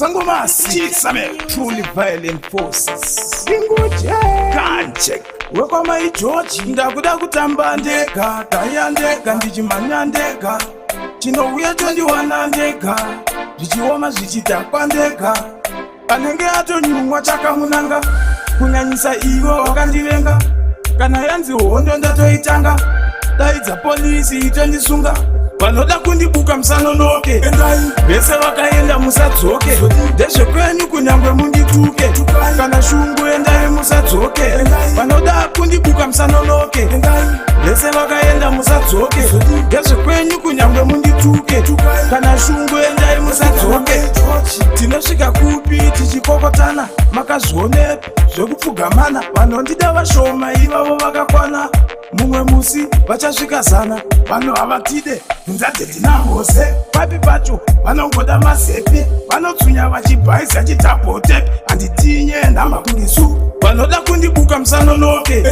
Sangomasi Chisame Truly Violent Forces Inguje Kanchek Wekwamai George ndakuda kutamba ndega Daya ndega ndichimhanya ndega Chinouya chondiwana ndega Zvichioma zvichidhakwa ndega Anenge atonyumwa chakamunanga Kunyanyisa iwe wakandivenga Kana yanzi hondo ndatoitanga Daidza polisi itondisunga Vanoda kundibuka musanonoke Vese vakaenda musadzoke Ndezvekwenyu kunyangwe mundituke Kana shungu endai musadzoke Vanoda kundibuka musanonoke Vese vakaenda musadzoke Ndezvekwenyu kunyangwe mundituke Kana shungu endai musadzoke Tinosvika kupi tichikokotana Makazvionepi zvekupfugamana Vanondida vashoma ivavo vakakwana Mumwe musi vachasvika zana Vanhu havatide nzadze tinahose papi pacho vanongoda mazepe vanotsunya vachibhaisa chitapote handitinye nhamba kunge su vanoda kundibuka musanonoke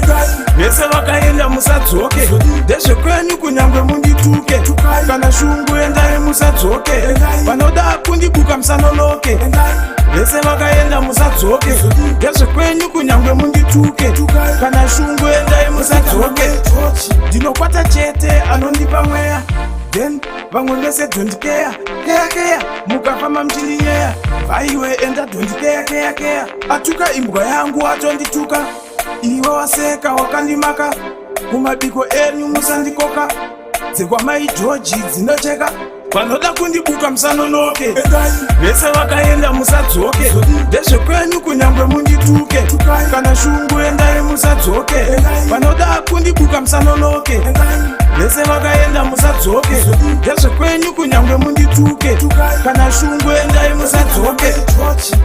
vese vakaenda musadzoke ndezvekwenyu kunyangwe mundituke kana shungu endai musadzoke vanoda kundibuka musanonoke vese vakaenda musadzoke ndezvekwenyu kunyangwe mundituke kana shungu endai musadzoke ndinokwata chete anondipa mweya then vamwe vese don't care care care mukafamba muchindinyeya vaiwe enda don't care care care atuka imbwa yangu atondituka iwe waseka wakandimaka kumabiko enyu musandikoka dzekwamai George dzinocheka vanoda kundibuka musanonoke vese vakaenda musadzoke ndezvekwenyu kunyangwe mundituke kana shungu endai musadzoke vanoda kundibuka musanonoke vese vakaenda musadzoke ndezvekwenyu kunyangwe mundituke kana shungu endai musadzoke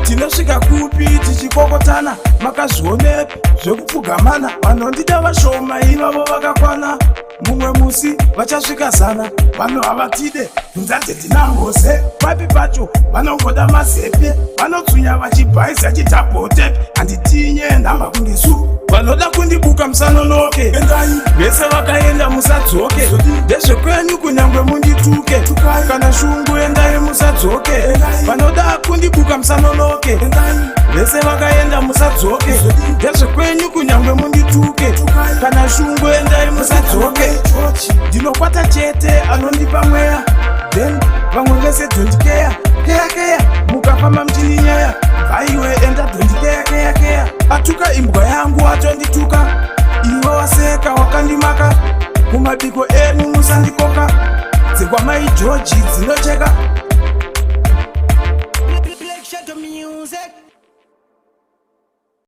tinosvika kupi tichikokotana makazvionepi zvekupfugamana vanondida vashoma ivavo vakakwana mumwe musi vachasvika zana vanhu havatide nzadze tinahose papi pacho vanongoda mazepe vanotsunya vachibhaisa chitapote handitinye nhamba kunge su vanoda kundibuka musanonoke vese vakaenda musadzoke ndezvekwenyu kunyangwe mundituke kana shungu endai musadzoke vanoda kundibuka musanonoke vese vakaenda musadzoke ndezvekwenyu kunyangwe mundituke kana shungu endai musadzoke ndinokwata chete anondipa mweya then vamwe vese don't care care care mukafamba muchindinyeya vaiwe enda don't care care care atuka imbwa yangu atondituka iwe waseka wakandimaka kumabiko enyu musandikoka dzekwamai George dzinocheka Black Shadow Music.